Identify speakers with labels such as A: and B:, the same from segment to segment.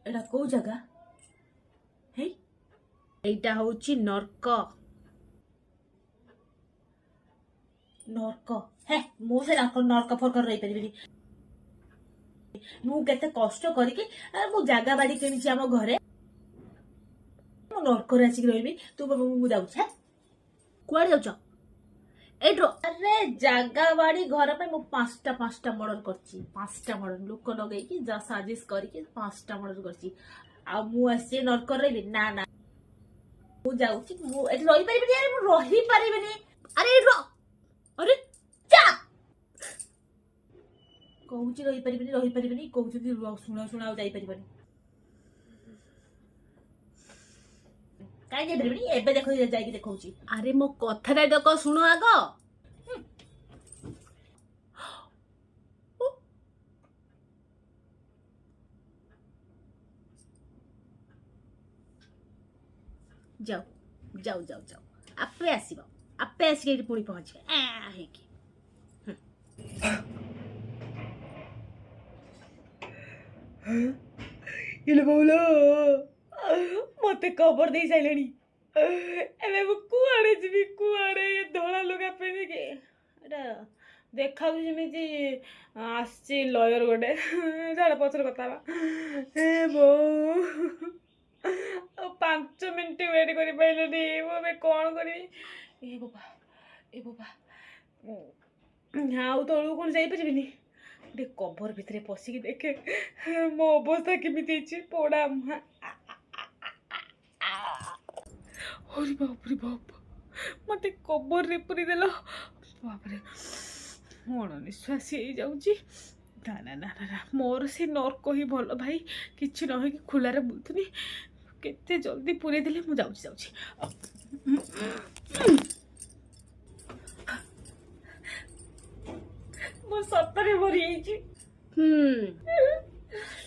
A: ଏଇଟା କୋଉ ଜାଗା? ହେଇ,
B: ଏଇଟା ହଉଛି ନର୍କ।
A: ନର୍କ? ହେ, ମୁଁ ସେ ନର୍କ ନର୍କ ଫର୍କ ରହିପାରିବିନି। ମୁଁ କେତେ କଷ୍ଟ କରିକି ମୁଁ ଜାଗା ବାଡି କିଣିଛି ଆମ ଘରେ, ମୁଁ ନର୍କରେ ଆସିକି ରହିବି? ତୁ, ମୁଁ ଯାଉଛି। ହେ,
B: କୁଆଡେ ଯାଉଛ? ଏଇଠି।
A: ଆରେ, ଜାଗା ବାଡି ଘର ପାଇଁ ମୁଁ ପାଞ୍ଚଟା ପାଞ୍ଚଟା ମର୍ଡର କରିଛି। ପାଞ୍ଚଟା ମର୍ଡର, ଲୋକ ଲଗେଇକି, ଯାହା ସାଜିଶ କରିକି ପାଞ୍ଚଟା ମର୍ଡର କରିଛି। ଆଉ ମୁଁ ଆସିଛି ନର୍କରେ ରହିବି? ନା ନା, ମୁଁ ଯାଉଛି। ମୁଁ ଏଠି ରହିପାରିବିନି। ଆରେ, ମୁଁ ରହିପାରିବିନି।
B: ଆରେ, ଏଇଠି ରହ। ଆରେ।
A: ଯା କହୁଛି, ରହିପାରିବିନି, ରହିପାରିବିନି କହୁଛନ୍ତି। ଶୁଣ ଶୁଣ, ଆଉ ଯାଇପାରିବନି। କାହିଁ ଯାଇପାରିବିନି? ଏବେ ଦେଖ, ଯାଇକି ଦେଖଉଛି।
B: ଆରେ, ମୋ କଥାଟା ଦେଖ, ଶୁଣ ଆଗ। ଯାଉ ଯାଉ ଯାଉ ଯାଉ, ଆପେ ଆସିବ, ଆପେ ଆସିକି ଏଇଠି ପୁଣି ପହଞ୍ଚିବେ ଆ ହେଇକି।
A: ଇଲୋ ବୋଉଲୋ, ମତେ କବର ଦେଇ ସାରିଲେଣି। ଏବେ ମୁଁ କୁଆଡ଼େ ଯିବି, କୁଆଡ଼େ? ଏ ଧଳା ଲୁଗା ପିନ୍ଧିକି ଏଇଟା ଦେଖାଉଛି ଯେମିତି ଆସିଛି ଲୟର ଗୋଟେ। ଛାଡ଼, ପଛରେ କଥା ହେବା। ଏ ବୋଉ, ଆଉ 5 ମିନିଟ୍ ୱେଟ୍ କରିପାରିଲିନି। ମୁଁ ଏବେ କ'ଣ କରିବି? ଏ ବୋପା, ଏ ବୋପା, ଆଉ ତଳକୁ କ'ଣ ଯାଇପାରିବିନି? ଗୋଟେ କବର ଭିତରେ ପଶିକି ଦେଖେ ମୋ ଅବସ୍ଥା କେମିତି ହେଇଛି। ପୋଡ଼ା ମୁହାଁ। ଆରେ ବାପରେ ବାପ, ମତେ କବରରେ ପୁରେଇଦେଲ। ବାପରେ, ଅଣନିଶ୍ୱାସୀ ହେଇଯାଉଛି। ନା ନା ନା ନା ନା, ମୋର ସେ ନର୍କ ହିଁ ଭଲ ଭାଇ। କିଛି ନ ହେଇକି ଖୋଲାରେ ବୁଲୁଥିଲି। କେତେ ଜଲ୍ଦି ପୁରେଇ ଦେଲେ। ମୁଁ ଯାଉଛି, ଯାଉଛି। ମୁଁ ସତରେ ମରିଯାଇଛି।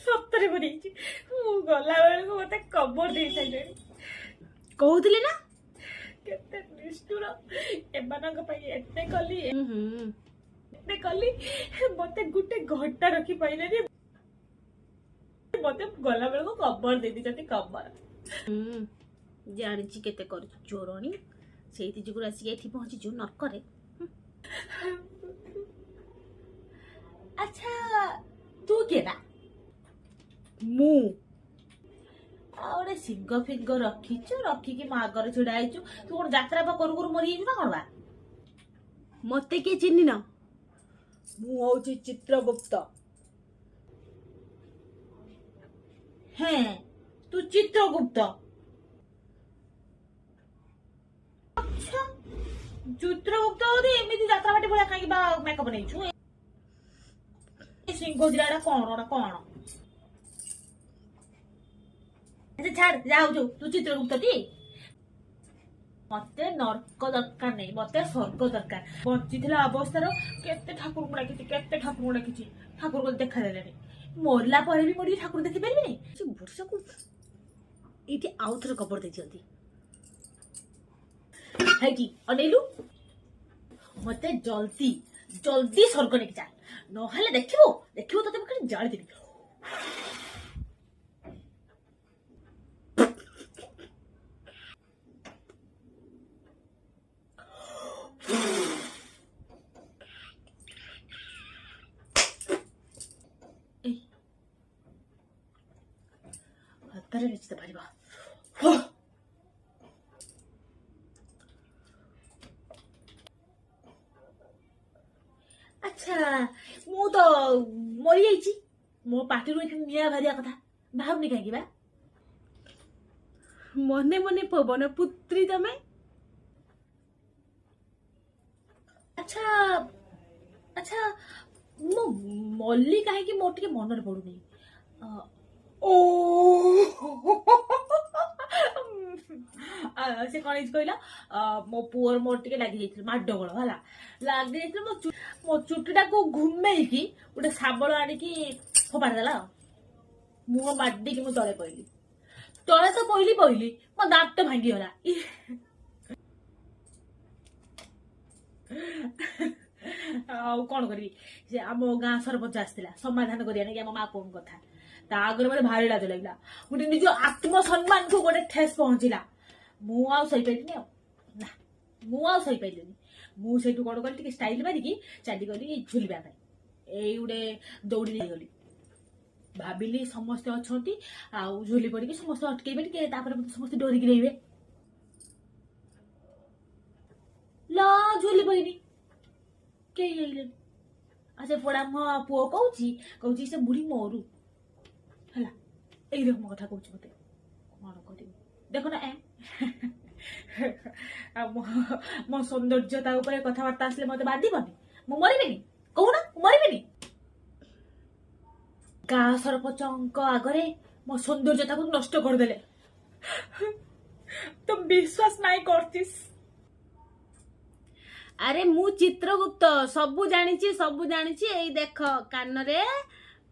A: ସତରେ ମରିଯାଇଛି। ମୁଁ ଗଲା ବେଳକୁ ମତେ କବର ଦେଇ ସାରିଲେଣି।
B: କହୁଥିଲି ନା?
A: କେତେ ନିଷ୍ଠୁର! ଏମାନଙ୍କ ପାଇଁ ଏତେ କଲି, ଏତେ କଲି, ମତେ ଗୋଟେ ଘଣ୍ଟା ରଖିପାରିଲେନି। ମତେ ଗଲା ବେଳକୁ କବର ଦେଇ ଦେଇଛନ୍ତି, କବର।
B: ହୁଁ, ଜାଣିଛି କେତେ କରିଛୁ ଚୋରଣୀ। ସେଇଥି ଯୋଗୁରୁ ଆସିକି ଏଠି ପହଞ୍ଚିଛୁ ନର୍କରେ।
A: ଆଚ୍ଛା, ତୁ କିଏ ବା?
B: ମୁଁ
A: ଆଉ ଗୋଟେ ଶିଙ୍ଗ ଫିଙ୍ଗ ରଖିଛୁ, ରଖିକି ମୋ ଆଗରେ ଛିଡା ହେଇଛୁ। ତୁ କଣ ଯାତ୍ରା ବା କରୁ କରୁ ମରିଯାଇଛୁ ନା କଣ ବା?
B: ମତେ କିଏ ଚିହ୍ନିନ?
A: ମୁଁ ହଉଛି ଚିତ୍ରଗୁପ୍ତ। ହେଁ, ତୁ ଚିତ୍ରଗୁପ୍ତ? ଆଚ୍ଛା, ଚିତ୍ରଗୁପ୍ତ ଯଦି ଏମିତି ଯାତ୍ରା ପାଟି ଭଳିଆ କାହିଁକି ବା ମେକଅପ୍ ନେଇଛୁ? ଏ ସିଂହ ଦିଟା, ଏଟା କଣ? ଏଟା କଣ? ଆଚ୍ଛା ଛାଡ, ଯାହା ହଉଛୁ, ତୁ ଚିତ୍ରଗୁପ୍ତ ଟି? ମତେ ନର୍କ ଦରକାର ନାହିଁ, ମତେ ସ୍ୱର୍ଗ ଦରକାର। ବଞ୍ଚିଥିଲା ଅବସ୍ଥାର କେତେ ଠାକୁରଙ୍କୁ ଡାକିଛି, କେତେ ଠାକୁରଙ୍କୁ ଡାକିଛି, ଠାକୁର ଦେଖା ଦେଲେନି। ମରିଲା ପରେ ବି ମୁଁ ଟିକେ ଠାକୁର ଦେଖିପାରିବିନି?
B: ସେ ବର୍ଷକୁ ଏଇଠି ଆଉ ଥରେ କବର ଦେଇଦିଅନ୍ତି।
A: ହେଇକି ଅନେଇଲୁ, ମତେ ଜଲ୍ଦି ଜଲ୍ଦି ସ୍ୱର୍ଗ ନେଇକି ଚାଲ, ନହେଲେ ଦେଖିବୁ, ଦେଖିବୁ, ତତେ ମୁଁ ଖାଲି ଜାଳିଦେବି। ଏଇ ହାତରେ ବେଶୀ ପାରିବ। ଆଚ୍ଛା, ମୁଁ ତ ମରିଯାଇଛି, ମୋ ପାଟିରୁ ଏଠି ନିଆଁ ବାହାରିବା କଥା, ବାହାରୁନି କାହିଁକି ବା?
B: ମନେ ମନେ ପବନ ପୁତ୍ରୀ ତମେ।
A: ଆଚ୍ଛା ଆଚ୍ଛା, ମୁଁ ମଲି କାହିଁକି ମୋର ଟିକେ ମନରେ ପଡୁନି। ଓ, ସେ କଣ ହେଇଛି କହିଲ? ମୋ ପୁଅର ମୋର ଟିକେ ଲାଗି ଯାଇଥିଲୁ, ମାଡଗୋଳ ହେଲା, ଲାଗି ଯାଇଥିଲୁ। ମୋ ଚୁଟିଟାକୁ ଘୁମେଇକି ଗୋଟେ ଶାବଳ ଆଣିକି ଫୋପାଡ଼ି ଦେଲା ଆଉ ମୁହଁ ମାଡ଼ିକି ମୁଁ ତଳେ ପଇଲି। ତଳେ ତ ପଇଲି ପଇଲି, ମୋ ଦାନ୍ତ ଭାଙ୍ଗିଗଲା। ଆଉ କଣ କରିବି? ସେ ଆମ ଗାଁ ସରପଞ୍ଚ ଆସିଥିଲା ସମାଧାନ କରିବା ନାଗି ଆମ ମା ପୁଅଙ୍କ କଥା। ତା ଆଗରେ ମତେ ଭାରି ଲାଜ ଲାଗିଲା, ଗୋଟେ ନିଜ ଆତ୍ମସମ୍ମାନକୁ ଗୋଟେ ଠେସ୍ ପହଞ୍ଚିଲା। ମୁଁ ଆଉ ସହିପାରିଲିନି, ଆଉ ନା, ମୁଁ ଆଉ ସହିପାରିଲିନି। ମୁଁ ସେଇଠୁ କଣ କଲି, ଟିକେ ଷ୍ଟାଇଲ ମାରିକି ଚାଲିଗଲି ଝୁଲିବା ପାଇଁ। ଏଇ ଗୋଟେ ଦୌଡ଼ି ନେଇଗଲି। ଭାବିଲି ସମସ୍ତେ ଅଛନ୍ତି ଆଉ ଝୁଲି ପଡିକି ସମସ୍ତେ ଅଟକେଇବେ ଟିକେ, ତାପରେ ମତେ ସମସ୍ତେ ଡରିକି ରହିବେ। ଲ, ଝୁଲି ପଇନି, କେହି ଆଇଲେନି। ଆଉ ସେ ପଡା ମୋ ପୁଅ କହୁଛି, କହୁଛି ସେ ବୁଢୀ ମରୁ ହେଲା, ଏଇ ରକମ କଥା କହୁଛି ମତେ। କଣ କରିବି ଦେଖ ନା। ଆଉ ମୋ ସୌନ୍ଦର୍ଯ୍ୟତା ଉପରେ କଥାବାର୍ତ୍ତା ଆସିଲେ ମତେ ବାଧିବନି? ମୁଁ ମରିବିନି କହୁନ? ମୁଁ ମରିବିନି? ଗାଁ ସରପଞ୍ଚଙ୍କ ଆଗରେ ମୋ ସୌନ୍ଦର୍ଯ୍ୟତାକୁ ନଷ୍ଟ କରିଦେଲେ। ତ ବିଶ୍ୱାସ ନାଇଁ କରତିସ୍।
B: ଆରେ ମୁଁ ଚିତ୍ରଗୁପ୍ତ, ସବୁ ଜାଣିଛି, ସବୁ ଜାଣିଛି। ଏଇ ଦେଖ, କାନରେ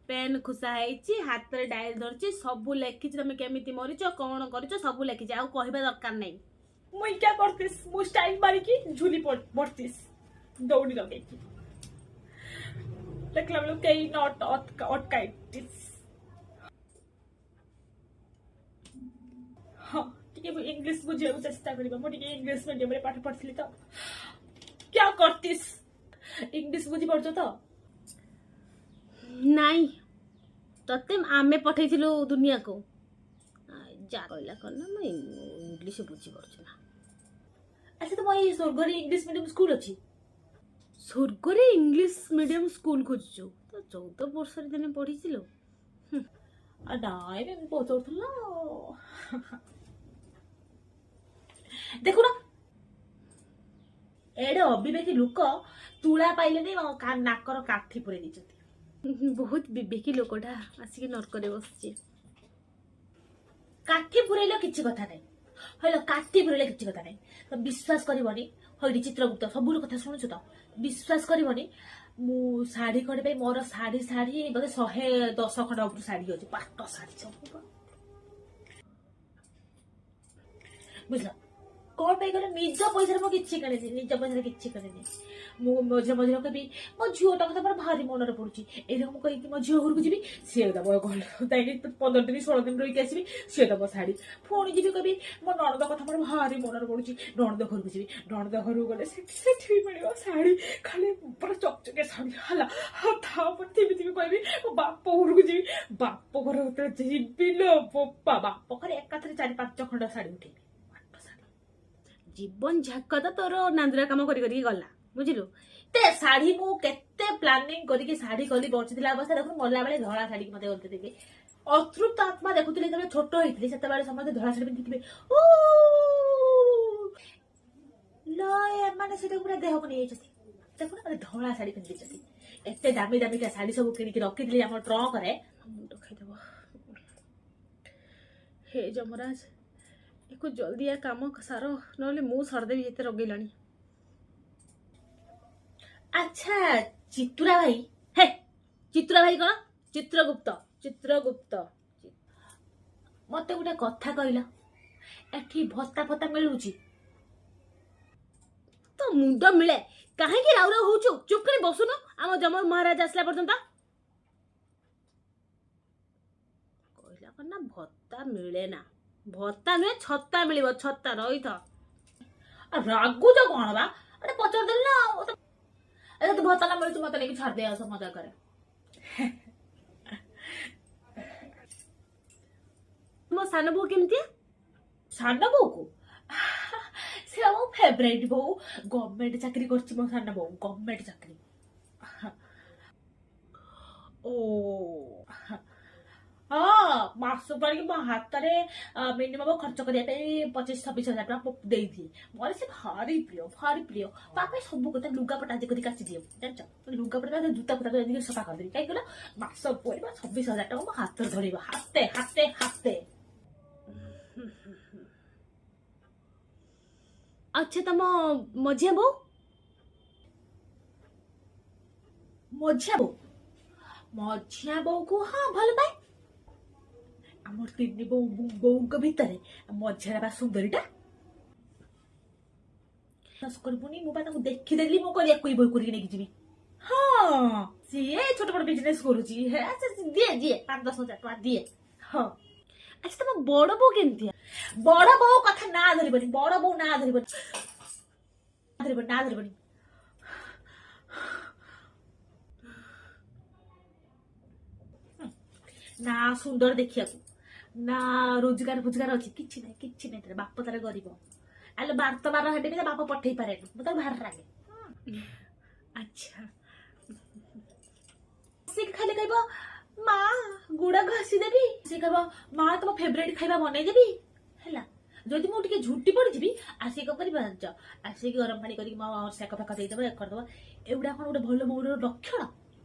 B: ପେନ୍ ଖୁସା ହେଇଛି, ହାତରେ ଡାଏରୀ ଧରିଛି, ସବୁ ଲେଖିଛି। ତମେ କେମିତି ମରିଛ, କଣ କରିଛ, ସବୁ ଲେଖିଛି। ଆଉ କହିବା ଦରକାର ନାହିଁ।
A: ମୁଇଁ କ୍ୟା କରତିସ୍, ମୁଁ ଷ୍ଟାଇଲ ମାରିକି ଝୁଲି ପଡତିସ୍ ଦୌଡ଼ି ଲଗେଇକି। ଦେଖିଲା ବେଳକୁ କେହି not ଅଟକାଇଟିସ୍। ହଁ, ଟିକେ ଇଂଲିଶ ବୁଝିବାକୁ ଚେଷ୍ଟା କରିବ। ମୁଁ ଟିକେ ଇଂଲିଶ ମିଡିୟମରେ ପାଠ ପଢିଥିଲି ତ। କ୍ୟା କରତିସ୍, ଇଂଲିଶ ବୁଝିପାରୁଛ ତ?
B: ନାଇଁ, ତତେ ଆମେ ପଠେଇଥିଲୁ ଦୁନିଆକୁ। ଯା କହିଲା କଣ ନା ମୁଁ ଇଂଲିଶ ବୁଝିପାରୁଛି ନା।
A: ଆଚ୍ଛା, ତମ ଏଇ ସ୍ୱର୍ଗରେ ଇଂଲିଶ ମିଡିୟମ ସ୍କୁଲ ଅଛି?
B: ସ୍ୱର୍ଗରେ ଇଂଲିଶ ମିଡିୟମ ସ୍କୁଲ ଖୋଜୁଛୁ ତ? 14 ବର୍ଷରେ ଦିନେ ପଢିଥିଲୁ।
A: ଆଉ ନାଇଁ, ଏମିତି ପଚାରୁଥିଲ ନା। ଦେଖୁନ, ଏଡେ ଅବିବେକୀ ଲୋକ ତୁଳା ପାଇଲେନି, ନାକର କାଠି ପୁରେଇ ଦେଇଛନ୍ତି।
B: ବହୁତ ବିବେକୀ ଲୋକଟା ଆସିକି ନର୍କରେ ବସିଛି।
A: କାଠି ପୁରେଇଲ କିଛି କଥା ନାହିଁ, ହଇଲ, କାଠି ପୁରେଇଲେ କିଛି କଥା ନାହିଁ। ତ ବିଶ୍ୱାସ କରିବନି, ହଇଠି ଚିତ୍ରଗୁପ୍ତ, ସବୁର କଥା ଶୁଣୁଛୁ ତ? ବିଶ୍ୱାସ କରିବନି, ମୁଁ ଶାଢୀ ଖଣ୍ଡେ ପାଇଁ, ମୋର ଶାଢୀ ଶାଢୀ ବୋଧେ 110 ଖଣ୍ଡ ଉପରୁ ଶାଢୀ ଅଛି, ପାଟ ଶାଢୀ ସବୁ, ବୁଝିଲ? କଣ ପାଇଁ କହିଲ? ନିଜ ପଇସାରେ ମୁଁ କିଛି କିଣିନି, ନିଜ ପଇସାରେ କିଛି କିଣିନି। ମୁଁ ମଝିରେ ମଝିରେ କହିବି ମୋ ଝିଅଟା କଥା ମୋର ଭାରି ମନରେ ପଡୁଛି, ଏଇରକମ କହିକି ମୋ ଝିଅ ଘରକୁ ଯିବି, ସିଏ ଦବ। ଯାଇକି 15 ଦିନ 16 ଦିନ ରହିକି ଆସିବି, ସିଏ ଦବ ଶାଢୀ। ପୁଣି ଯିବି, କହିବି ମୋ ନଣନ୍ଦ କଥା ମୋର ଭାରି ମନରେ ପଡୁଛି, ନଣନ୍ଦ ଘରକୁ ଯିବି। ନଣନ୍ଦ ଘରକୁ ଗଲେ ସେଠି ବି ମିଳିବ ଶାଢୀ, ଖାଲି ପୁରା ଚକଚକିଆ ଶାଢୀ ହେଲା। ଆଉ ତାପରେ ଥିବି ଥିବି କହିବି ମୋ ବାପ ଘରକୁ ଯିବି। ବାପ ଘର ଯେତେବେଳେ ଯିବି ଲୋ ବୋପା, ବାପ ଘରେ ଏକାଥରେ 4-5 ଖଣ୍ଡ ଶାଢୀ ଉଠେଇବି, ପାଟ ଶାଢୀ।
B: ଜୀବନ ଝାକ ତ ତୋର ନାନ୍ଦୁରା କାମ କରି କରିକି ଗଲା, ବୁଝିଲୁ?
A: କେତେ ଶାଢୀ, ମୁଁ କେତେ ପ୍ଲାନିଂ କରିକି ଶାଢୀ କଲି ବଞ୍ଚିଥିଲା ଅବସ୍ଥା। ଦେଖୁନୁ, ମଲା ବେଳେ ଧଳା ଶାଢୀ ମତେ ଗନ୍ଧି ଦେବେ। ଅତୃପ୍ତ ଆତ୍ମା ଦେଖୁଥିଲି ଯେତେବେଳେ ଛୋଟ ହେଇଥିଲି, ସେତେବେଳେ ସମସ୍ତେ ଧଳା ଶାଢୀ ପିନ୍ଧିଥିବେ, ଓ ଲ, ଏମାନେ ସେଟାକୁ ପୁରା ଦେହକୁ ନେଇଯାଇଛନ୍ତି। ଦେଖୁନ, ମତେ ଧଳା ଶାଢୀ ପିନ୍ଧି ଦେଇଛନ୍ତି। ଏତେ ଦାମୀ ଦାମିକା ଶାଢୀ ସବୁ କିଣିକି ରଖିଥିଲି ଆମ ଟ୍ରଙ୍କରେ।
B: ମୁଣ୍ଡ ଖାଇଦେବ। ହେ ଯମରାଜ, ଏକୁ ଜଲ୍ଦି ୟା କାମ ସାର, ନହେଲେ ମୁଁ ସାରିଦେବି, ଏତେ ରଗେଇଲାଣି।
A: ଆଚ୍ଛା ଚିତୁରା ଭାଇ,
B: ହେ, ଚିତ୍ରା ଭାଇ କଣ? ଚିତ୍ରଗୁପ୍ତ, ଚିତ୍ରଗୁପ୍ତ।
A: ମତେ ଗୋଟେ କଥା କହିଲ, ଏଠି ଭତ୍ତା ଫତ୍ତା ମିଳୁଛି?
B: ତ ମୁଣ୍ଡ ମିଳେ। କାହିଁକି ରାଉ ରାଉ ହଉଛୁ? ଚୁପ୍ କରି ବସୁନୁ ଆମ ଯମ ମହାରାଜ ଆସିଲା ପର୍ଯ୍ୟନ୍ତ। କହିଲା କଣ ନା ଭତ୍ତା ମିଳେ ନା। ଭତ୍ତା ନୁହେଁ, ଛତା ମିଳିବ, ଛତା। ରହିଥ।
A: ଆଉ ରାଗୁଛ କଣ ବା? ଆରେ ପଚାରିଦେଲି ନା। ଆଉ ଯଦି ଭତ୍ତା ନ ମିଳୁଛି, ମତେ ନେଇକି ଛାଡ଼ିଦେ ଆଉ ମଜା କରେ।
B: ମୋ ସାନ ବୋଉ କେମିତି?
A: ସାନ ବୋଉକୁ, ସେ ମୋ ଫେଭରାଇଟ୍ ବୋଉ। ଗଭର୍ଣ୍ଣମେଣ୍ଟ ଚାକିରି କରିଛି ମୋ ସାନ ବୋଉ, ଗଭର୍ଣ୍ଣମେଣ୍ଟ ଚାକିରି। ଓ ହଁ, ମାସକୁ ଆଣିକି ମୋ ହାତରେ ମିନିମମ୍ ଖର୍ଚ୍ଚ କରିବା ପାଇଁ 25-26 ହଜାର ଟଙ୍କା ଦେଇଦିଏ। ମୋର ସେ ଭାରି ପ୍ରିୟ, ଭାରି ପ୍ରିୟ। ତା ପାଇଁ ସବୁ କଥା, ଲୁଗାପଟା ଆଦି କରି କାଚି ଦିଏ, ଜାଣିଛ? ଲୁଗାପଟା, ଜୁତା ଫୁତା ଆଦି ସଫା କରିଦେବି। କାହିଁକି କହିଲ? ମାସ ପରିବା 26 ହଜାର ଟଙ୍କା ମୋ ହାତରେ ଧରିବ, ହାତେ ହାତେ ହାତେ।
B: ଆଚ୍ଛା, ତମ ମଝିଆ ବୋଉ?
A: ମଝିଆ ବୋଉ, ମଝିଆ ବୋଉକୁ ହଁ ଭଲ ପାଏ। ଆମର ତିନି ବୋଉ ବୋଉଙ୍କ ଭିତରେ ମଝିରେ ବା ସୁନ୍ଦରୀଟା। ବିଶ୍ୱାସ କରିବୁନି, ମୁଁ ବା ତାକୁ ଦେଖିଦେଲି, ମୁଁ କହିଲି ୟାକୁ ବୋହୂ କରିକି ନେଇକି ଯିବି। ହଁ, ସିଏ ଛୋଟ ବଡ ବିଜନେସ କରୁଛି। ହେ, ସେ ଦିଏ ଦିଏ 5-10 ହଜାର ଟଙ୍କା ଦିଏ। ହଁ।
B: ଆଚ୍ଛା, ତମ ବଡ ବୋଉ କେମିତିଆ?
A: ବଡ ବୋଉ କଥା ନା ଧରିବନି, ବଡ ବୋଉ ନା ଧରିବନି, ଧରିବନି, ନା ଧରିବନି। ନା ସୁନ୍ଦର ଦେଖିବାକୁ, ନା ରୋଜଗାର ଫୋଜଗାର ଅଛି, କିଛି ନାହିଁ, କିଛି ନାହିଁ। ତାର ବାପ ତାର ଗରିବ। ଆଲେ ବାର ତ ବାର ହେଲେ ବି ତା ବାପ ପଠେଇ ପାରେନି। ମୁଁ ତାକୁ ଭାରି ରାଗେ।
B: ଆଚ୍ଛା।
A: ସେ ଖାଲି କହିବ, ମା, ଗୁଡ ଘଷି ଦେବି। ସେ କହିବ, ମା, ତମ ଫେଭରେଟ ଖାଇବା ବନେଇଦେବି। ହେଲା, ଯଦି ମୁଁ ଟିକେ ଝୁଣ୍ଟି ପଡିଯିବି, ଆସିକି କଣ କରିବ ଜାଣିଛ? ଆସିକି ଗରମ ପାଣି କରିକି ମୋ ସେକ ଫେକ ଦେଇଦେବ, ଏ କରିଦେବ। ଏଗୁଡା କଣ ଗୋଟେ ଭଲ ବୋଉର ଲକ୍ଷଣ?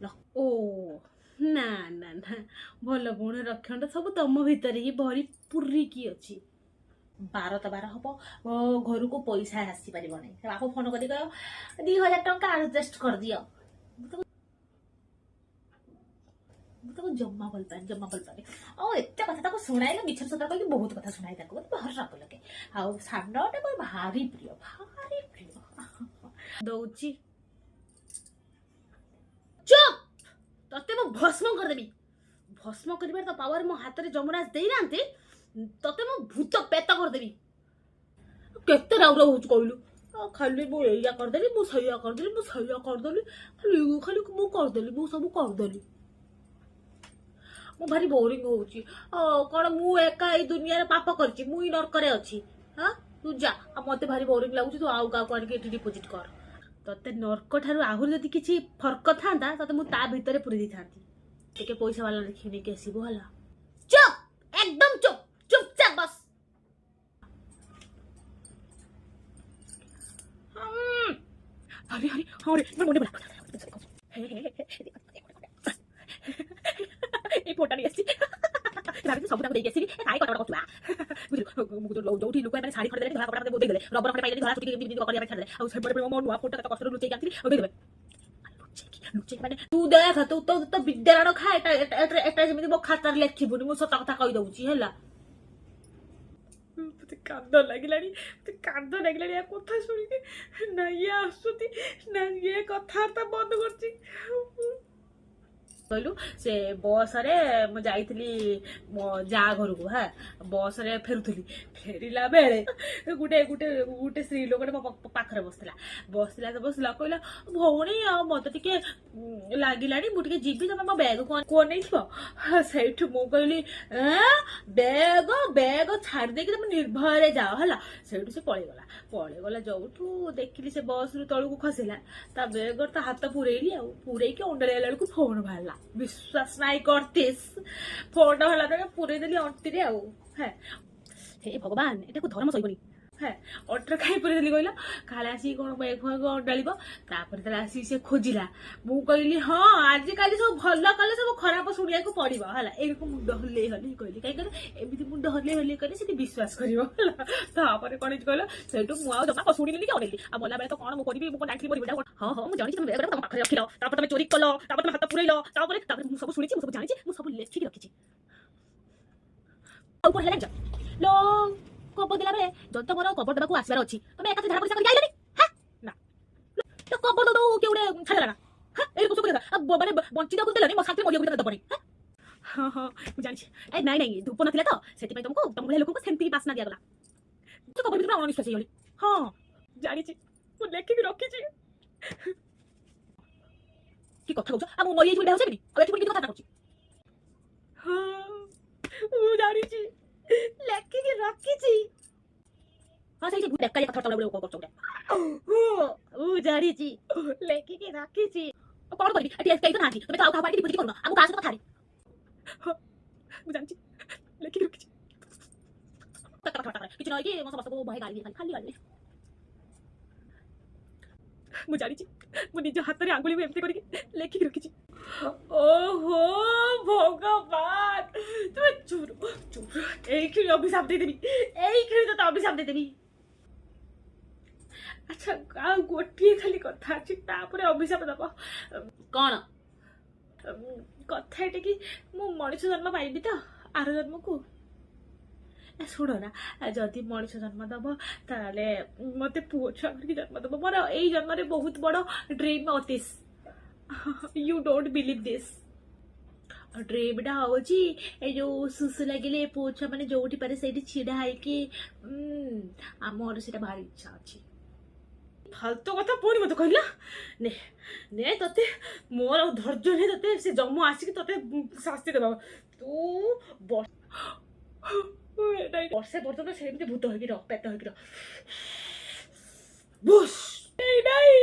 B: ଓ ନା ନା ନା, ଭଲ ଭଉଣୀ ଲକ୍ଷଣଟା ସବୁ ତମ ଭିତରେ ହିଁ ଭରି ପୁରିକି ଅଛି।
A: ବାର ତ ବାର ହବ, ମୋ ଘରକୁ ପଇସା ଆସିପାରିବ ନାହିଁ। ବାପ ଫୋନ କରି କହିବ, 2000 ଟଙ୍କା ଆଡଜଷ୍ଟ କରିଦିଅ। ମୁଁ ତାକୁ ଜମା ଭଲ ପାଏନି, ଜମା ଭଲ ପାଏନି। ଆଉ ଏତେ କଥା ତାକୁ ଶୁଣାଇଲେ, ମିଛରେ ସତରେ କହିକି ବହୁତ କଥା ଶୁଣାଏ ତାକୁ। ମତେ ଭାରି ରାଗ ଲାଗେ। ଆଉ ସାନଟା ମୋର ଭାରି ପ୍ରିୟ, ଭାରି ପ୍ରିୟ।
B: ଦଉଛି। ଚୁପ୍! ତତେ ମୁଁ ଭସ୍ମ କରିଦେବି। ଭସ୍ମ କରିବାର ତ ପାୱାର ମୋ ହାତରେ ଯମରାଜ ଦେଇନାହାନ୍ତି। ତତେ ମୁଁ ଭୂତ ପେତ କରିଦେବି।
A: କେତେ ରାଉ ରାଉ ହଉଛି କହିଲୁ? ଆଉ ଖାଲି ମୁଁ ଏଇଆ କରିଦେଲି, ମୁଁ ସେଇଆ କରିଦେଲି, ମୁଁ ସେଇଆ କରିଦେଲି, ଖାଲି ଖାଲି ମୁଁ କରିଦେଲି, ମୁଁ ସବୁ କରିଦେଲି। ମୁଁ ଭାରି ବୋରିଂ ହଉଛି। ଆଉ କଣ ମୁଁ ଏକା ଏଇ ଦୁନିଆରେ ପାପ କରିଛି? ମୁଁ ହିଁ ନର୍କରେ ଅଛି? ହଁ, ତୁ ଯା। ଆଉ ମତେ ଭାରି ବୋରିଂ ଲାଗୁଛି, ତୁ ଆଉ କାହାକୁ ଆଣିକି ଏଠି ଡିପୋଜିଟ୍ କର।
B: ତତେ ନର୍କ ଠାରୁ ଆହୁରି ଯଦି କିଛି ଫର୍କ ଥାନ୍ତା, ତତେ ମୁଁ ତା ଭିତରେ ପୁରେଇ ଦେଇଥାନ୍ତି।
A: ଟିକେ ପଇସା ବାଲା ଦେଖିକି ନେଇକି ଆସିବୁ, ହେଲା?
B: ଚୁପ୍, ଏକଦମ ଚୁପ୍, ଚୁପଚାପ ବସ।
A: ଆରେ ଆରେ, ହଁ ରେ, ମୋର ମନେ ପଡ଼ିଲା। ଏଇ ଫୋନଟା ନେଇ ଆସିଛି, ଭାବିଥିଲି ସବୁ ତାକୁ ଦେଇକି ଆସିବି। କାଇଁ କଟ କରୁଛୁ ବୁଝିଲୁ? ମୁଁ ଯୋଉଠି ଲୋକ ମାନେ ଶାଢୀ ଖଣ୍ଡେ ଦେଲେ, ଧଳା କପଡ଼ା ମତେ ଦେଇଦେଲେ, ରବର ଖଣ୍ଡେ ପାଇଲେନି, ଧଳା ଚୁଟି କେମିତି କରିବା ପାଇଁ ଛାଡ଼ିଦେଲେ। ଆଉ ସେପଟେ ମୋ ନୂଆ ଫୋନଟା କେତେ କଷ୍ଟରେ ଲୁଚେଇକି ଆଣିଥିଲି, ଆଉ ଦେଇଦେବେ ଲୁଚେଇକି ଲୁଚେଇକି। ମାନେ ତୁ ଦେଖ, ତୁ ତ ତ ବିଦ୍ୟାରାଣ ଖା। ଏଟା ଏଟା ଏଟା ଏଟା ଯେମିତି ମୋ ଖାତାରେ ଲେଖିବୁନି, ମୁଁ ସତ କଥା କହିଦଉଛି, ହେଲା?
C: ମତେ କାନ୍ଦ ଲାଗିଲାଣି, ମତେ କାନ୍ଦ ଲାଗିଲାଣି ୟା କଥା ଶୁଣିକି। ନା ଇଏ ଆସୁଛନ୍ତି, ନା ଇଏ କଥାବାର୍ତ୍ତା ବନ୍ଦ କରୁଛି।
A: କହିଲୁ, ସେ ବସରେ ମୁଁ ଯାଇଥିଲି ମୋ ଯା ଘରକୁ। ହଁ, ବସରେ ଫେରୁଥିଲି। ଫେରିଲା ବେଳେ ଗୋଟେ ଗୋଟେ ଗୋଟେ ସ୍ତ୍ରୀ ଲୋକଟେ ମୋ ପାଖରେ ବସିଥିଲା। ବସିଲା ତ ବସିଲା, କହିଲା, ଭଉଣୀ, ଆଉ ମତେ ଟିକେ ଲାଗିଲାଣି, ମୁଁ ଟିକେ ଯିବି, ତମେ ମୋ ବ୍ୟାଗ କୁହ ନେଇଥିବ। ସେଇଠୁ ମୁଁ କହିଲି, ବ୍ୟାଗ ବ୍ୟାଗ ଛାଡ଼ି ଦେଇକି ତମେ ନିର୍ଭୟରେ ଯାଅ, ହେଲା? ସେଇଠୁ ସେ ପଳେଇଗଲା। ପଳେଇଗଲା ଯୋଉଠୁ ଦେଖିଲି ସେ ବସରୁ ତଳକୁ ଖସିଲା, ତା ବ୍ୟାଗର ତା ହାତ ପୁରେଇଲି, ଆଉ ପୁରେଇକି ଅଣ୍ଡାଳିଲା ବେଳକୁ ଫୋନ ବାହାରିଲା। ବିଶ୍ୱାସ ନାଇଁ କରତିସ୍, ଫୋନଟା ବାହାରିଲା ତ ପୁରେଇ ଦେଲି ଅଣ୍ଟିରେ। ଆଉ ହେ
B: ହେ ଭଗବାନ, ଏଟାକୁ ଧର୍ମ ସହିବନି।
A: ହେ, ଅଣ୍ଟିରେ କାହିଁ ପୁରେଇ ଦେଲି କହିଲ? କାଳେ ଆସିକି କଣ ବ୍ୟାଗ ଫ୍ୟାଗ ଅଣ୍ଡାଳିବ। ତାପରେ ତାହେଲେ ଆସିକି ସେ ଖୋଜିଲା। ମୁଁ କହିଲି, ହଁ, ଆଜିକାଲି ସବୁ ଭଲ କଲେ ସବୁ ଖରାପ ଶୁଣିବାକୁ ପଡିବ, ହେଲା? ଏଇରକମ ମୁଣ୍ଡ ହଲେଇ ହଲେଇ କହିଲି। କାହିଁ କହିଲ? ଏମିତି ମୁଣ୍ଡ ହଲେଇ ହଲେଇ କହିଲେ ସେଠି ବିଶ୍ୱାସ କରିବ, ହେଲା? ତାପରେ କଣ ହେଇଛି କହିଲ? ସେଇଠୁ ମୁଁ ଆଉ ଜମା ଶୁଣିଲିନି କି ଅନେଇଲି। ଆଉ ମଲା ବେଳେ ତ କଣ ମୁଁ କରିବି? ମୁଁ କଣ ଜାଣିଥିଲି ମରିବି?
B: ହଁ ହଁ, ମୁଁ ଜାଣିଛି, ତମେ ବ୍ୟାଗଟାକୁ ତମ ପାଖରେ ରଖିଲ, ତାପରେ ତମେ ଚୋରି କଲ, ତାପରେ ତମେ ହାତ ପୁରେଇଲ, ତାପରେ ତାପରେ ମୁଁ ସବୁ ଶୁଣିଛି, ମୁଁ ସବୁ ଜାଣିଛି, ମୁଁ ସବୁ ଲେଖିକି ରଖିଛି। ଆଉ କଣ ହେଲା ଜାଣିଛ ଲୋ? କବର ଦେଲା ବେଳେ ଯଦି ତମର କବର ଦେବାକୁ ଆସିବାର ଅଛି, ତମେ ଏକାଥରେ ଝାଡା ପରିସ୍ରା କରିକି ଆଇଲନି? ହାଁ ନା ତ କବର ଦଉ ଦଉ କିଏ ଗୋଟେ ଛାଡ଼ିଦେଲା ନା? ହାଁ, ଏଇରକମ ସବୁ କଥା। ଆଉ ମାନେ ବଞ୍ଚିବାକୁ ଦେଲନି, ମୋ ଶାନ୍ତିରେ ମରିବାକୁ ଦବନି।
A: ହଁ ହଁ, ମୁଁ ଜାଣିଛି।
B: ଏ ନାଇଁ ନାଇଁ, ଧୂପ ନଥିଲା ତ ସେଥିପାଇଁ ତମକୁ, ତମ ଭଳିଆ ଲୋକଙ୍କୁ ସେମିତି ବାସ୍ନା ଦିଆଗଲା।
A: ତ କବର ଭିତରେ ଅଣନିଶ୍ୱାସୀ ହେଇଗଲି। ହଁ, ଜାଣିଛି, ମୁଁ ଲେଖିକି ରଖିଛି।
B: କି କଥା କହୁଛ? ଆଉ ମୁଁ ମରିଯାଇଛି ବୋଲି ବେହୋସ ହେବିନି? ଆଉ ଏଠି ପୁଣି କି କଥା କହୁଛି?
A: ହଁ, ମୁଁ ଜାଣିଛି, ଲେଖିକି ରଖିଛି।
B: ହଁ, ସେଇ ବେକାରିଆ କଥାବାର୍ତ୍ତା ଗୁଡ଼ା କରୁଛ ଗୋଟେ।
A: ମୁଁ ଜାଣିଛି, ଲେଖିକି ରଖିଛି।
B: ଆଉ କଣ କରିବି? ଏଠି କେହି ତ ନାହାନ୍ତି। ତମେ ତ ଆଉ କାହାକୁ ଆଣିକି ଡିପୋଜିଟ୍ କରୁନ, ଆଉ ମୁଁ କାହା ସହିତ କଥା ହେବି?
A: ହଁ, ମୁଁ ଜାଣିଛି, ଲେଖିକି ରଖିଛି।
B: କଥାବାର୍ତ୍ତା କିଛି ନ ହେଇକି ମୁଁ ସମସ୍ତଙ୍କୁ ବହେ ଗାଳି ଦିଏ, ଖାଲି ଖାଲି ଗାଳି ଦିଏ।
A: ମୁଁ ଜାଣିଛି, ମୁଁ ନିଜ ହାତରେ ଆଙ୍ଗୁଳିକୁ ଏମିତି କରିକି ଲେଖିକି ରଖିଛି। ଓହୋ ଭଗବାନ, ତୁମେ ଚୁର ଚୁର। ଏଇ କ୍ଷଣି ଅଭିଶାପ ଦେଇଦେବି, ଏଇ କ୍ଷଣି ତତେ ଅଭିଶାପ ଦେଇଦେବି। ଆଚ୍ଛା, ଆଉ ଗୋଟିଏ ଖାଲି କଥା ଅଛି, ତାପରେ ଅଭିଶାପ ଦବ।
B: କଣ?
A: କଥା ଏଟା କି ମୁଁ ମଣିଷ ଜନ୍ମ ପାଇବି ତ ଆର ଜନ୍ମକୁ?
C: ଶୁଣ ନା, ଯଦି ମଣିଷ ଜନ୍ମ ଦେବ ତାହେଲେ ମୋତେ ପୁଅ ଛୁଆ କରିକି ଜନ୍ମ ଦେବ। ମୋର ଏଇ ଜନ୍ମରେ ବହୁତ ବଡ଼ dream. Atish, you don't believe this.
B: ଡ୍ରିମ୍ଟା ହେଉଛି ଏଇ ଯୋଉ ସୁସୁ ଲାଗିଲେ ପୁଅ ଛୁଆ ମାନେ ଯୋଉଠି ପାରେ ସେଇଠି ଛିଡ଼ା ହେଇକି, ଆମର ସେଇଟା ଭାରି ଇଚ୍ଛା ଅଛି।
C: ଫାଲତୁ କଥା ପୁଣି ମୋତେ କହିଲା। ନେ ନେ, ତତେ ମୋର ଆଉ ଧୈର୍ଯ୍ୟ ନାହିଁ। ତତେ ସେ ଜମ ଆସିକି ତତେ ଶାସ୍ତି ଦେବ। ତୁ ବର୍ଷେ ପର୍ଯ୍ୟନ୍ତ ସେମିତି ଭୂତ ହେଇକି ରହ, ପେତ ହେଇକି ରହ। ବୁସ୍ ନାଇଁ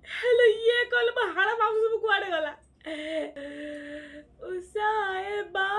C: ହେଲେ ଇଏ କହିଲେ ମୋ ହାଡ଼ ମାଂସ ସବୁ କୁଆଡ଼େ ଗଲା? ଉଷା ଏ ବା।